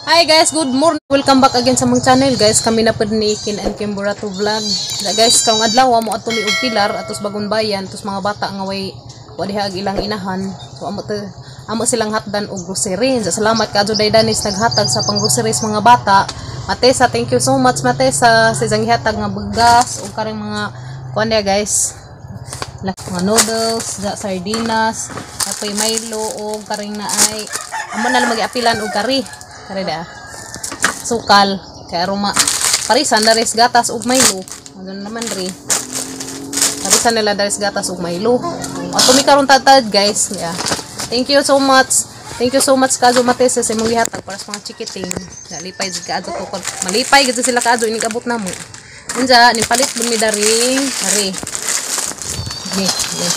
Hi guys, good morning. Welcome back again sa among channel, guys. Kami na pud ni Kin and Kim Burato Vlog. Da guys, karong adlaw mo adto mi og Pilar atos Bagong Bayan atos mga bata nga way wa diha ang ilang inahan. So amo to amo silang hatdan og grocery. So, salamat kaadto Day Danis naghatag sa pang groceries mga bata. Matesa, thank you so much, Matesa, sa isang gihatag nga bugas ug karing mga kuan diha, guys. Mga noodles, da sardinas, apoy Milo o karing na ay amo na lang magiapilan og kari. Kari da. Sukal kay aroma. Parisan daris gatas ug Milo. Ano naman ri. Parisan nila daris gatas ug Milo. Ato mi karon tatad, guys. Yeah. Thank you so much. Thank you so much kaadto Matesa sa imong gihatag para sa mga chikiting. Nalipay jud kaadto to. Malipay gid sila kaadto inig abot namo. Unja ni palit mi daring kari. Ni, ni.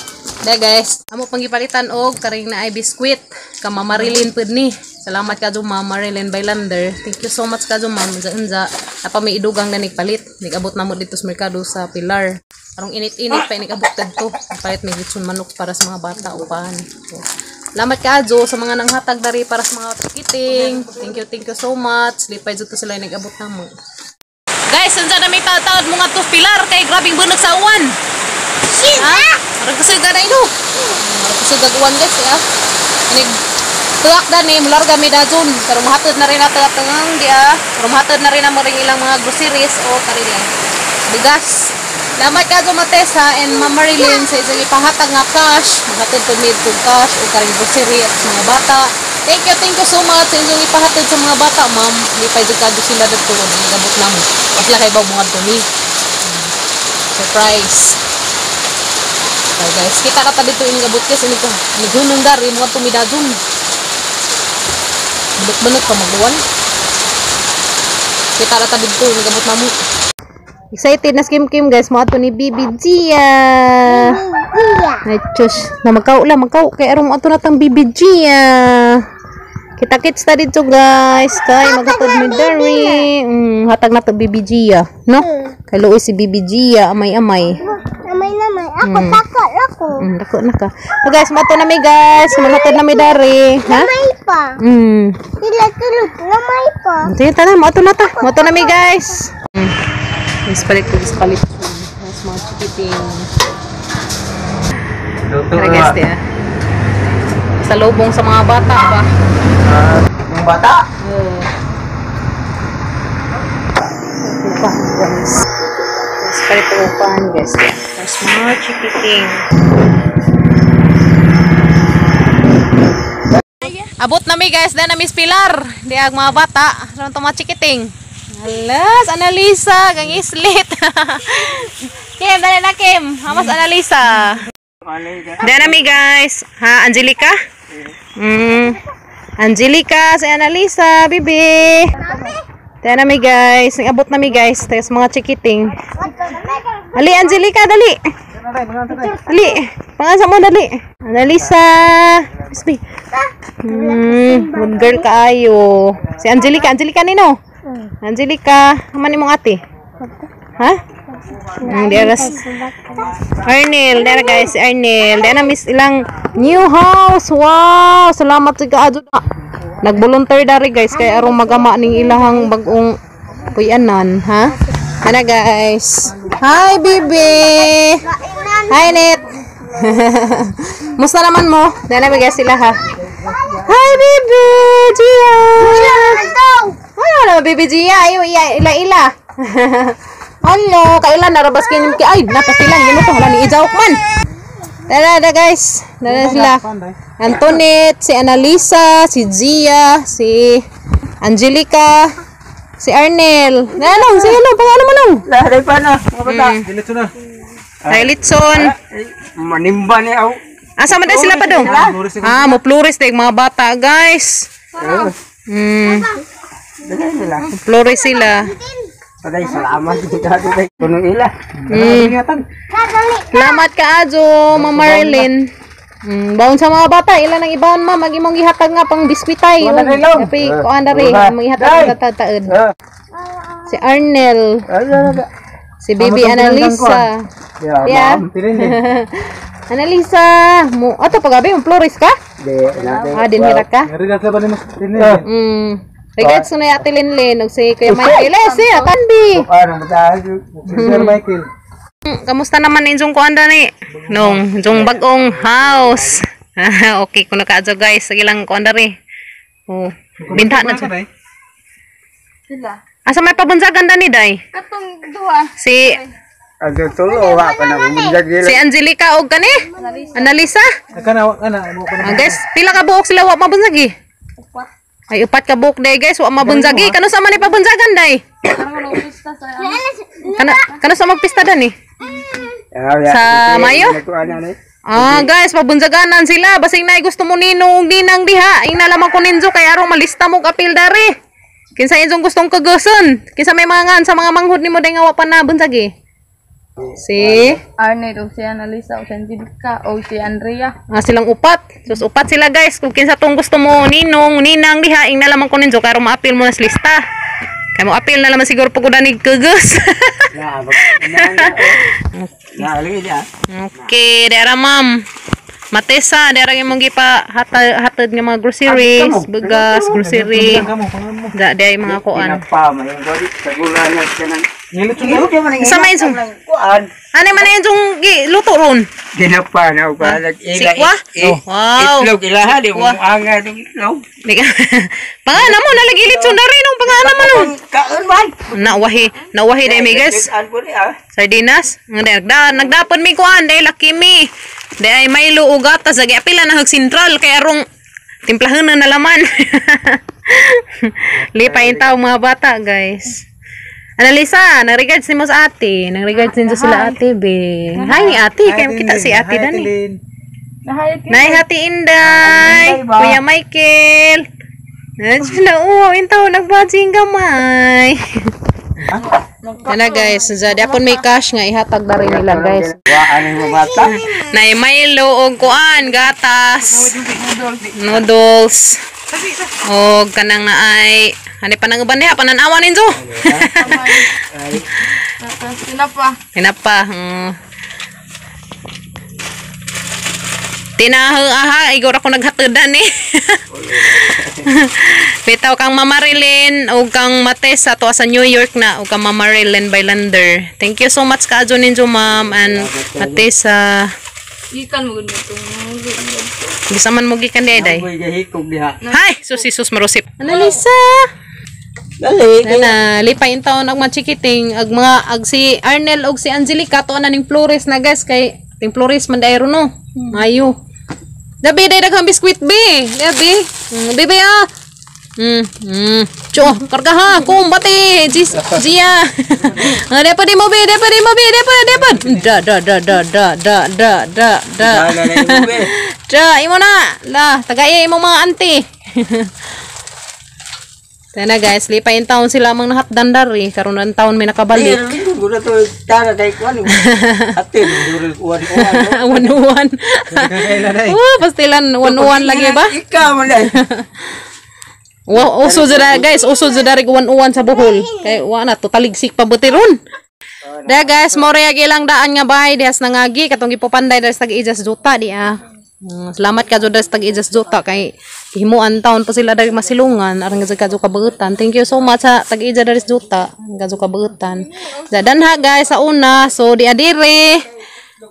Da guys, amo pang gipalitan og karing na ay biskwit. Kama Marilyn pud ni. Salamat kaadto Ma'am Marilyn Bailander. Thank you so much kaadto, Ma'am. Unja unja. Napa may idugang na nigpalit. Nigabot namo dito sa merkado sa Pilar. Karong init-init pa inigabot kadto. Palit may litson manok para sa mga bata upan. So, salamat kaadto sa mga nanghatag dari para sa mga kiting. Thank you so much. Lipay jud to sila nigabot namo. Guys, unsa na may taod mo nga to Pilar kay grabing bunag sa uwan. Ha? Marag kusog na ino. Marag kusog ag uwan, guys, ya. Anig tuak dani mularga mi dajon pero mahatod na rin nato atong di ah. Pero mahatod na rin amo ring ilang mga groceries o kari diya. Bugas. Salamat ka Matesa and Ma'am Marilyn sa isang ipahatag nga cash. Mahatod po mi og cash o karing grocery at sa mga bata. Thank you so much sa inyong ipahatod sa mga bata, ma'am. Lipay jud kadto sila dadto nagabot namo. Wasla kay ba mga mi. Surprise. Okay guys, kita ka ta dito ining abot guys, ini ko. Nigunong dari mga tumidadun. Balok-balok pa magluwan. Kita ra ta dito ining abot namo. Excited na si Kim Kim, guys, mo ato ni Bibi Gia. Ay, chus, na magkao lang, magkao kay aron mo ato na tang Bibi Gia. Kita kits ta dito, guys, kay maghatod mi diri. Hatag na to Bibi Gia, no? Kay luoy si Bibi Gia, amay-amay. Amay naman. Ako, takot ako. Dako na ka. So guys, mato na mi, guys. Maghatod na mi dari. Ha? Lamay pa. Sila tulog. Lamay pa. Sige, tara, mato na ta. Mato na mi, guys. Guys, palit ko guys, palit. Mas mga chikiting. Luto Tara guys, diya. Sa lubong sa mga bata ba? Ah, yung bata. Oo. Upahan, guys. Guys, palit ko upahan, guys. Diya. Mas mga chikiting. Abot na mi, guys, na Miss Pilar. Di ang mga bata. Ano to mga chikiting? Alas, Analisa, gang islit. Kim, dali na Kim. Hamas Analisa. Di na mi, guys. Ha, Angelica? Angelica, si Analisa, bibi. Di na mi, guys. Abot na mi, guys. Tayo sa mga chikiting. Ali, Angelica, dali. Dali. Pangansa mo, dali. Analisa. Miss B. Good girl kaayo. Si Angelica, Angelica nino. Angelica, aman imong ate? Ha? Di aras. Arnel, dara guys, si Arnel. Di na miss ilang new house. Wow, salamat sa kaadto na. Nag-volunteer dari, guys, kay arong magama ning ilahang bag-ong puyanan, ha? Ana guys. Hi, bibi. Hi, Net. Musta naman mo? Dana guys sila ha. Hi, bibi. Gia. Ay, wala bibi Gia. Ayo, iya, ila ila. Hello, kailan narabas kini ki ay napastilan gino ko hala ni ijawk man. Dara da guys. Dara sila. Antoinette, si Annalisa, si Gia, si Angelica, si Arnel. Nanong, sige no, pangano mo nong? Lahat pa na, mga bata. Dito na. Ay, Litson. Manimba ni aw. Asa man daw sila pa dong? Ah, mo flores day mga bata, guys. Dali nila. Flores sila. Paday salamat dito dito. Kunong ila. Salamat ka ajo, Ma'am Marilyn. Baon sa mga bata, ilan ang ibaon ma, mag imong gihatag nga pang biskwitay. Wala na ilong. Kapi, kuan dari, imong gihatag sa tataod. Si Arnel, si Baby Annalisa. Yeah, Yeah. Annalisa, mo ato pagabi mo flores ka? Di, Ah, dinhira ka? Ngari ka ba ni mas? Regards ko na Ate Linlin ug si Kuya Michael. Eh, si Atanbi. Ano ba? Sir Michael. Kamusta naman inyong kuan dani? Nung inyong bagong house. Okay kuno kaadyo guys, sige lang kuan dari. Oh, binta na siya. Sila. Asa may pabunsagan dani day? Katong duha. Si Ang tulo wa pa na bumunjag si Angelica og kani? Analisa? Kana kana mo Ah, guys, pila ka buok sila wa mabunsagi? Upat. Ay, upat ka buok day guys, wa mabunsagi. Kano sa man ni pabunsagan day? Parang pista sa Kana kano sa magpista dani? Sa Mayo? Ah, guys, pabunzaganan sila. Basing na gusto mo ninong ninang diha. Ing nalaman ko ninzo kay arong malista mo kapil dari. Kinsa inyong gustong kagason? Kinsa may mga ngan sa mga manghud nimo day nga wa pa na bunsagi? Si Arnett o si Annalisa o si Angelica o si Andrea. Ah, silang upat. Sus upat sila guys. Kung kinsa tong gusto mo ninong ninang diha, ing nalaman ko ninzo kay arong maapil mo na sa lista. Kay mo apil na laman siguro pag udanig kagas. Na na lagi dia. Okay, dara ma'am. Matesa, dara imong gipa hatad nga mga groceries, bugas, grocery. Da di ay mga kuan. Pa man yung body sa gula na kanang. Nilito na. Sa may sung. Kuan. Ano man yung sung luto ron? Ginapa na og ila. Sikwa? Wow. Itlog ilaha di mo anga dong itlog. Pangana mo nalagi litson na rin ang pangana mo no. Kaon man. Nawahi, nawahi dai mi guys. An po ni ah. Sardinas. Nagdapon mi kuan dai laki mi. Dai ay Milo ug gatas lagi apila na hag sentral kay arong timplahon na laman. Lipay taw mga bata guys. Analisa, nang-regards ni mo sa ate. Nang-regards ninyo sila ate, be. Hi ni ate, kaya kita si ate dani. Nahayat Nay, Hati Inday! Kuya Michael! Nandiyan na, oh, intaw, nagbajing gamay. Ana guys, jadi apon may cash nga ihatag na rin nila guys. Wa ano yung bata? Nay Milo og kuan gatas. Noodles. Og kanang naay ani pa nang uban diha pananawa ninyo. Sila pa. Tinapa. Tinaha aha, igor ako naghatudan eh. Bitaw kang Mama Marilyn o kang Mates sa tuwa sa New York na o kang Mama Marilyn Bylander. Thank you so much kaadyo ninyo ma'am and Matesa. Gikan mo gud itong Bisa man mo gikan di day. Boy gahikog diha. Hi, sus sus marusip. Analisa. Dali. Na lipay in taon og machikiting ag mga ag si Arnel og si Angelica to na ning Flores na guys kay ting Flores man dayro no. Mayo. Dabi day daghang biskwit be. Dabi. Bebe ah. Cho, karga ha, kumbate. Jis, Gia. Ah, dapat di mo be, dapat di mo be, dapat, dapat. Da da da da da da da da da. Na na imo be. Da, imo na. La, tagay imong mga auntie. Tana guys, lipay in taon sila mang nahatdan dari karon ang taon may nakabalik. Guna to tara kay kuan. Atin duri kuan kuan. One-one. Oh, pastilan one-one lagi ba? Ikaw man dai. Wa uso jud guys, uso jud dari one-one sa Bohol. Kay wa na to taligsik pa butiron. Da guys, mo rea ilang daan nga bahay dihas nangagi katong gipupanday dahil sa tag-ijas juta di ah. Salamat ka jud sa tag-ijas juta kay himuan taon pa sila dari masilungan aron nga kadyo kabuutan. Thank you so much sa tag-ija dari juta kadyo kabuutan. Da danha guys sa una, so di adire.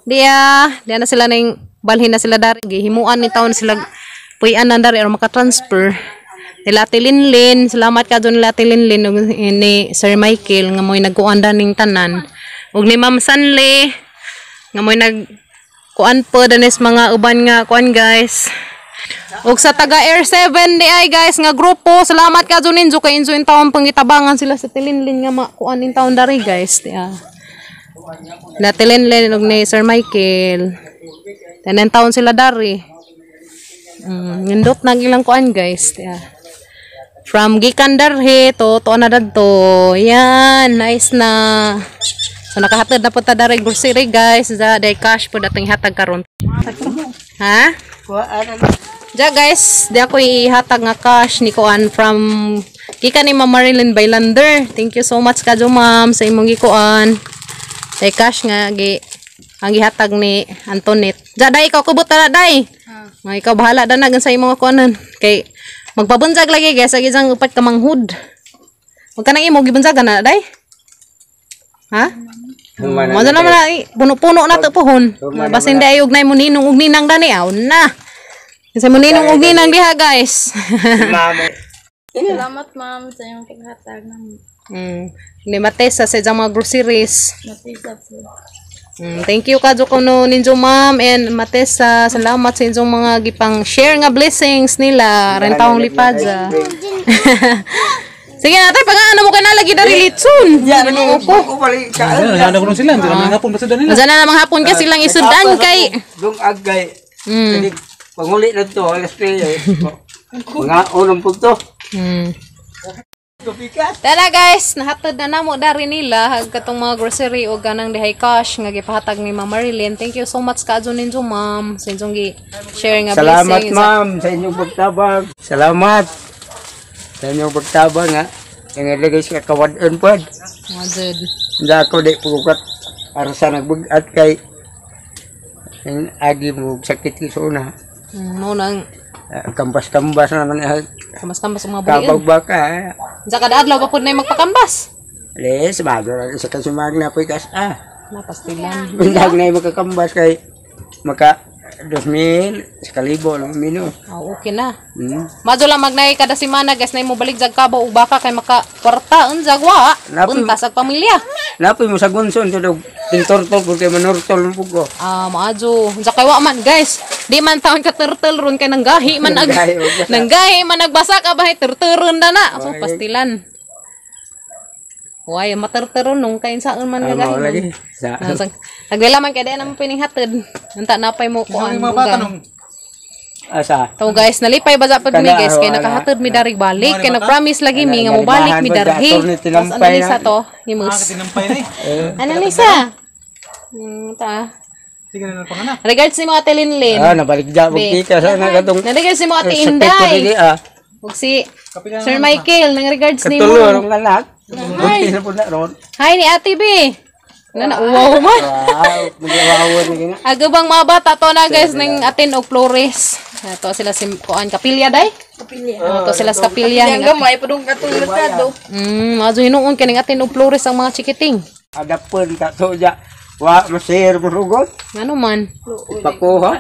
Diya, diya na sila ning balhin na sila dari gihimuan ni taon sila puy-an na dari aron maka-transfer. Nila Ate Linlin, salamat ka doon nila Ate Linlin ug ni Sir Michael nga mo'y nagkuan ning tanan. Ug ni Ma'am Sanley nga mo'y nagkuan po danis mga uban nga kuan guys. Ug sa taga Air 7 di ay guys nga grupo, salamat ka doon ninyo kay inyo in taon pangitabangan sila sa Tilinlin nga makuan in taon dari guys. Di ah. Nila Ate Linlin ug ni Sir Michael. Tanan taon sila dari. Nindot na ilang kuan guys. Di ah. From gikan darhe to to na dadto. Yan, nice na. So nakahatod na po ta dari grocery guys. Za day cash po dating hatag karon. Ha? Ja guys, di ako ihatag nga cash ni kuan from gikan ni Ma'am Marilyn Bylander. Thank you so much kadyo ma'am sa imong gikuan. Day cash nga gi ang gihatag ni Antoinette. Ja day ikaw kubot na day. Nga ikaw bahala da na sa imong kuanan kay Magpabunjag lagi guys, ag isang upat ka manghud. Huwag ka nang imo gibunjagan na day. Ha? Human Mo na man eh, puno-puno na to pohon. Basin di ayog na mo ninong og ninang dani aw na. Kasi mo ninong og ninang diha guys. Mama. Salamat ma'am sa iyong paghatag ng Ni Matesa sa iyang mga groceries. matisa po. Thank you kadyo kuno ninyo ma'am and Matesa. Salamat sa inyong mga gipang share nga blessings nila ren taong lipadza. Sige na tay, pag ano mo kay nalagi dari litson. Ya, ano ko balik ka. Ano ko sila, hindi naman hapon basta nila. Diyan na namang hapon kasi silang isudan kay. Dung agay. Hindi panguli na to alas 3. Mga unong punto. Tara guys, nahatod na namo dari nila hag katong mga grocery o ganang dihay cash nga gipahatag ni Ma'am Marilyn. Thank you so much kaadyo ninyo ma'am sa inyong gi share nga Salamat blessings. ma'am sa inyong pagtabang. Salamat sa inyong pagtabang ha. Ang ilagay sa kawadon pod. Mga jud. Hindi ako di pugukat para sa nagbugat kay ang agi mo sakit sa una. No nang Kambas-kambas na man kambas-kambas ang mga buhian. kabag baka. Eh. Sa kada adlaw pa pud na magpakambas. Les, bago lang isa ka sumag na po'y kas ah. Napastilan. Bindag na yung makakambas kay maka 2,000 sa kalibo lang mino. Oh, okay na. Hmm. Madyo lang magnay kada semana guys na mo balik jag kabaw ug baka kay maka kwarta unsag wa. Napoy- Unta sa pamilya. Napoy mo sa gunson to dog tintortol ko kay manortol mo ko. Ah, maadyo. Unsa kay wa man guys. Di man taon ka turtle ron kay nanggahi man ag Nanggahi, magbasa. nanggahi man nagbasa ka bahay turtleron na na. So pastilan. Way maturteron nung kay saan man Ah, nga mao gahi. lagi. Sa Nagdala man kay di na mo pininghatod. Unta napay mo kuan. Yung mga bata dugang. nung asa. To guys, nalipay ba sa pud mi Kana, guys kay wala. nakahatod mi darig balik kay nag-promise lagi mi nga Kana, mobalik mi galibahan po, darhi. dator ni Tapos tinampay Analisa na. to, himus. tinampay na eh. Analisa. Ta. Sige na lang panganak. Regards ni mo Ate Linlin. Ah, nabalik ja mo kita sa na katong Na regards ni mo Ate sakit ko Inday. dili ah. Ug si Sir Michael, nang regards ni Katulo mo. rong anak. Buti na po na ron. Hi ni Ate B. Na na wow man. Wow, magawawa na gina. Aga bang mga bata to na guys ning atin og flores. Ato sila si kuan kapilya day. Kapilya. Ato sila sa kapilya ning Ang gamay padung katulad ka do. Adyo hinuon kaning atin og flores ang mga chikiting. Adapon ka to ja. Wa masir mo rugot. Ngano man? Pakuha.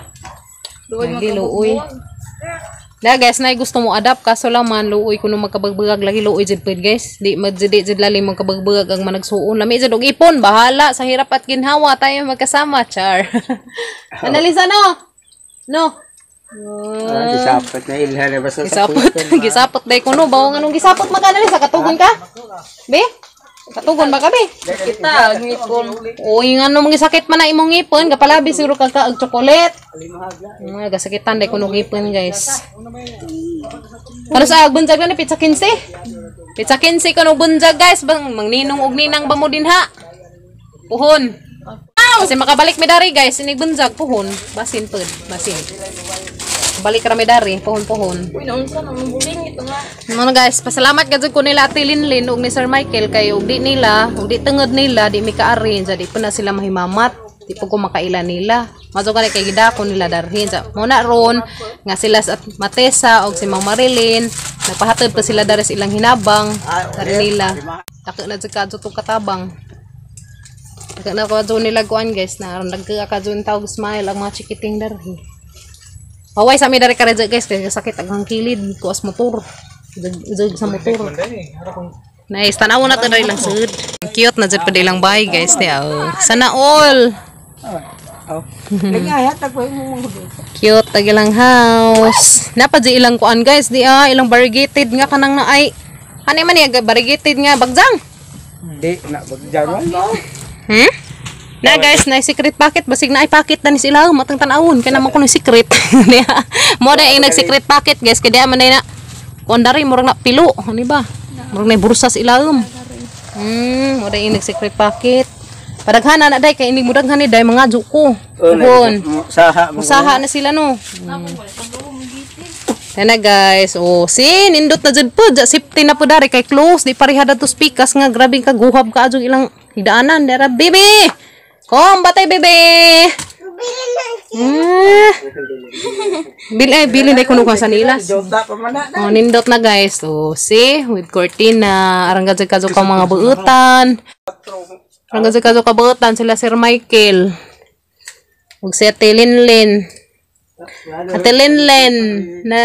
Lagi luoy. Na guys, na gusto mo adapt kaso lang man luoy kuno magkabagbagag lagi luoy jud pud guys. Di jud di jud lalim magkabagbagag ang managsuon. Lami jud og ipon, bahala sa hirap at ginhawa tayo magkasama, char. Analisa no. No. Ah, gisapot na ilha na basta sa Gisapot, gisapot day kuno bawang anong gisapot man ka Analisa katugon ka? Be? Katugon ba ka be? Kita ngipon. Uy, nga no, mga sakit man na imong ngipon, kapalabi siguro ka ka og chocolate. Mga gasakitan day kuno ngipon, guys. Kano sa bunsag na ni pizza 15? Pizza 15 kuno bunsag, guys, bang mangninong og ninang ba mo din ha? Puhon. Kasi makabalik mi dari guys, ini bunsag puhon, basin pud, basin. Balik ra mi dari, puhon puhon. Uy, naunsa na mabuling ito nga. Ano guys, pasalamat gud ko nila Ate Linlin ug ni Sir Michael kay ug di nila, ug di tungod nila, di mi kaari, di po na sila mahimamat. Di po ko makaila nila. Maso kani kay gidako nila darhin. Sa muna ron nga sila sa Matesa og si Ma'am Marilyn, nagpahatod pa sila dari sa ilang hinabang dari nila. Dako na jud kadto tong katabang. Dako na ko nila kuan guys na aron nagka ka jud tawag smile ang mga chikiting darhi. Haway sa mi dari karedya guys kay sakit ang kilid kuas motor. Zug sa motor. Nice, tanaw na to dahil lang sud. Cute na jud pa ilang bahay guys niya. Oh. Sana all. Oh. Nagayat ako mo. Cute tag ilang house. Napa di ilang kuan guys, di ah ilang variegated nga kanang na ay. Ani man niya variegated nga bagjang. Di na bagjawan. Hmm? Na guys, na secret packet basig na ay packet na ni sila matang tan-awon kay naman kuno secret. Diya. Mo na ay nag secret packet guys kay diya man na kuan dari murag na pilo, ani ba? Murag na bursa sa ilawom. Mo na ay nag secret packet. Padaghana na day kay inig mudaghan ni day mga ko. Puhon. Saha mo. Usaha na sila no. Yan na guys. Oh, si nindot na jud po. Safety na po dari kay close di pareha dato speakers nga grabe ka guhab ka adjong ilang higdaanan dara baby. Kom batay bebe. Ah. Bil ay bilin ay kuno sa nilas. Jota pa man na. Oh, nindot na guys. Oh, see, with cortina, arang gadyo kadyo ka mga buutan. Arang gadyo kadyo ka buutan sila Sir Michael. Ug si Ate Linlin. Ate Linlin na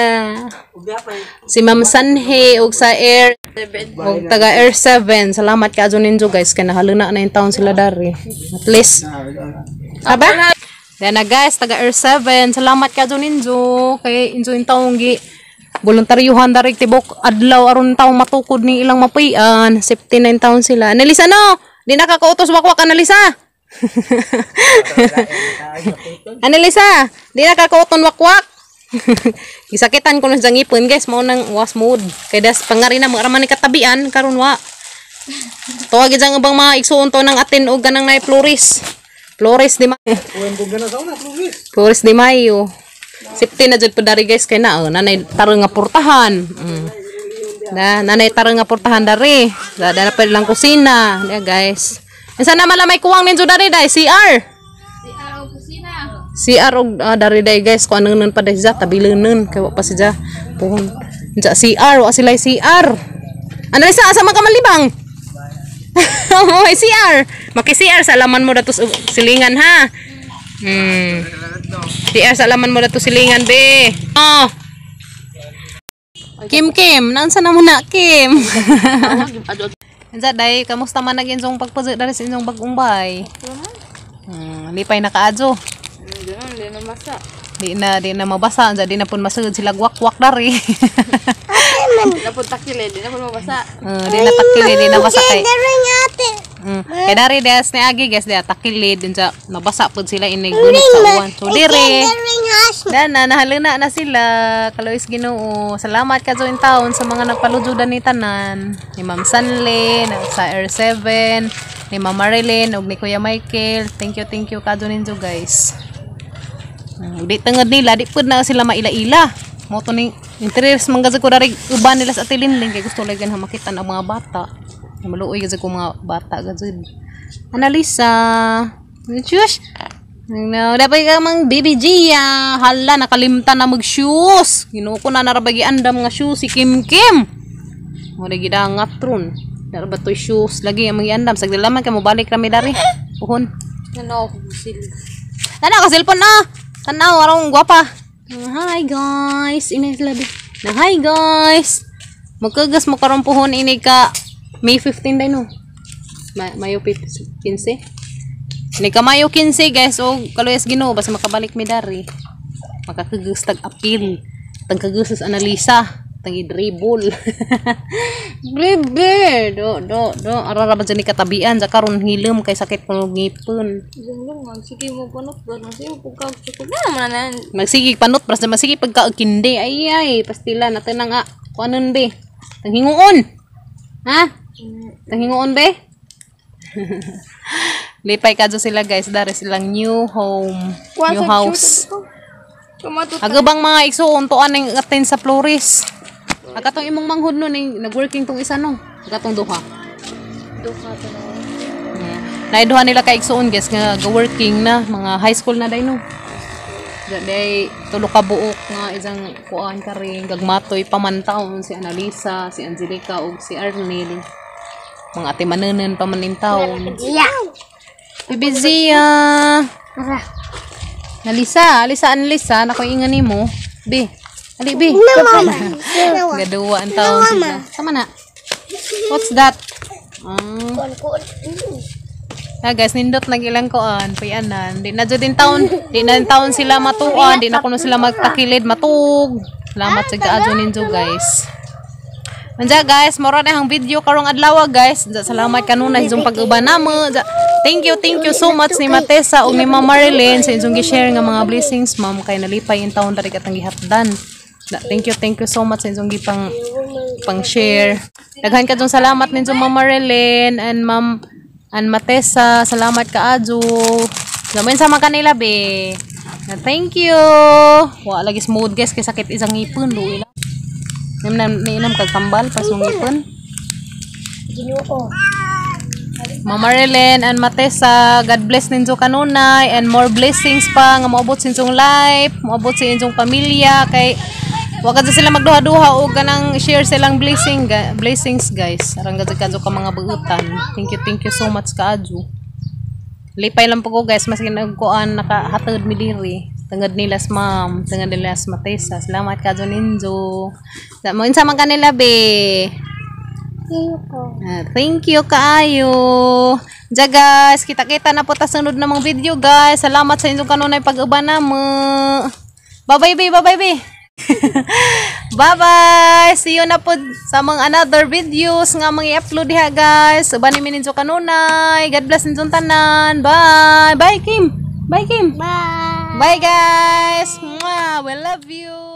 si Ma'am Sanhe ug sa Air ug taga Air 7. Salamat kaadyo ninyo guys kay nahaluna na yung taon sila dari. At least Aba? Yan na guys, taga Air 7. Salamat ka ninyo. Kay injo yung taong gi voluntaryuhan darig tibok adlaw aron taong matukod ni ilang mapuy-an. 79 taon sila. Analisa no! Di nakakautos wakwak Analisa. Analisa, di nakakauton wakwak. Gisakitan ko na sa ngipon guys, mao nang was mood. Kay das pangari na mga raman ni katabian karon wa. Tuwag gid ang ubang mga igsuon to ng atin og ganang nay Flores. Flores di ma. Flores de Mayo. Sipti na jud po dari guys kay na oh, nanay taro nga portahan. Na nanay taro nga portahan dari. Da da na pa lang kusina, yeah, guys. Unsa na man lang may kuwang ninyo dari dai CR. CR og dari dai guys kung ano nun pa dai siya tabilin kay wa pa siya puhon. Unsa CR wa sila CR. Ano sa asa man ka malibang? May CR. Maki-CR sa alaman mo dato silingan ha. CR sa alaman mo dato silingan be. Oh. Kim Kim, naunsa na mo na Kim? Unsa day, kamusta man nag inyong pagpuzo dari sa inyong bagong bahay? Lipay na kaadyo. Di na masa. Di na mabasa, unsa di na pun masugod sila wakwak dari. Napun takile, di na pun mabasa. Di na takili, di na basa kay. Daring ate. Kay dari des ni agi guys, di takilid unsa nabasa pud sila inig bunot sa uwan. So dire. Daring has. Dana nahaluna na sila. Kalois Ginoo. Salamat ka join town sa mga nagpalujudan ni tanan. Ni Ma'am Sanle, na sa R7, ni Ma'am Marilyn ug ni Kuya Michael. Thank you kadyo ninyo guys. Di tungod nila, di pud na sila maila-ila. Mo to ning interest man gazud ko dari uban nila sa Ate Linlin kay gusto lagi na makita ang mga bata. Maluoy gazud ko mga bata gazud. Analisa. Shush. No, dapat ka mang baby Gia. Hala, nakalimtan na mag-shoes. Ginoo ko na narabagi andam nga shoes si Kim Kim. Mo na gidangat ron. Naraba to'y shoes. Lagi ang mga andam. Sagdalaman ka mo balik rami dari. Puhon. Nanaw ko sil. Tanaw ka cellphone na. Tanaw, arong gwapa. Hi guys. Ina sila be. Na hi guys. Magkagas mo karon puhon ini ka May 15 day no. Mayo 15. Ni ka Mayo 15 guys o kaluyas Ginoo basta makabalik mi dari. Makakagas tag apil. Tag kagas sa Analisa. Tang i-dribble. Bebe, do do do ara ra ba dyan ni katabian sa karon hilom kay sakit ko ngipon. Diyan sige mo panot ba? Sige mo pagkag na naman na. Magsige panot basta masige pagka kindi ay ay pastila natin na nga kuanon be. Tanghinguon. Ha? Tanghinguon be. Lipay kadyo sila guys, dari silang new home, new house. Kumato. Agabang mga igsuon tuan ning atin sa Flores. Agatong imong manghud no ning nagworking tong isa no. Agatong duha. Duha to na. Naiduha nila ka igsuon guys nga ga-working na mga high school na day no. Day tulo ka buok nga isang kuan karing gagmatoy pamantaon si Analisa, si Angelica ug si Arnel. Mga ate manunan pamanintawon. Yeah. Bibi Zia. Nalisa, Alisa, Analisa, nako ingan nimo. Bi. Ali bi. Mama. Gaduwa ang taon sila. Sama na. What's that? Ah. Guys, nindot nag ilang koan, puyanan. Di na jud din taon, di na din taon sila matuan, di na kuno sila magtakilid, matug. Salamat sa gaadyo ninyo guys. Anja guys, moro na ang video karong adlaw guys. Anja, salamat kanunay sa pag-uban namo. Anja, thank you so much ni Matesa ug ni Ma'am Marilyn sa inyong gi-share nga mga blessings ma'am kay nalipay in taon dari katang gihatdan. Thank you so much sa inyong gipang pang share. Daghan kadtong salamat ninyo Ma'am Marilyn and Ma'am and Matesa. Salamat kaadyo. Lamin sama kanila be. Na thank you. Wa lagi smooth guys kay sakit isang ngipon luoy lang. Nim na niinom kag tambal pas mong ngipon. Ginoo. Ma'am Marilyn and Matesa, God bless ninyo kanunay and more blessings pa nga moabot sa inyong life, moabot sa inyong pamilya kay wa ka sila magduha-duha og ganang share silang blessing blessings, guys. Arang gud kadyo ka mga buutan. Thank you so much kaadyo. Lipay lang po ko, guys, maski nagkuan nakahatod mi diri. Tungod nila sa ma'am, tungod nila sa Matesa. Salamat kaadyo ninyo. Mo unsa man kanila, be? Ah, thank you kaayo. Diya, guys, kita-kita na po ta sunod na mga video, guys. Salamat sa inyong kanunay pag-uban namo. Bye-bye, be. Bye-bye, be. Bye-bye. See you na po sa mga another videos nga mga i-upload diha, guys. Uban ni ninyo kanunay. God bless ninyong tanan. Bye. Bye, Kim. Bye, Kim. Bye. Bye, guys. Mwah. We love you.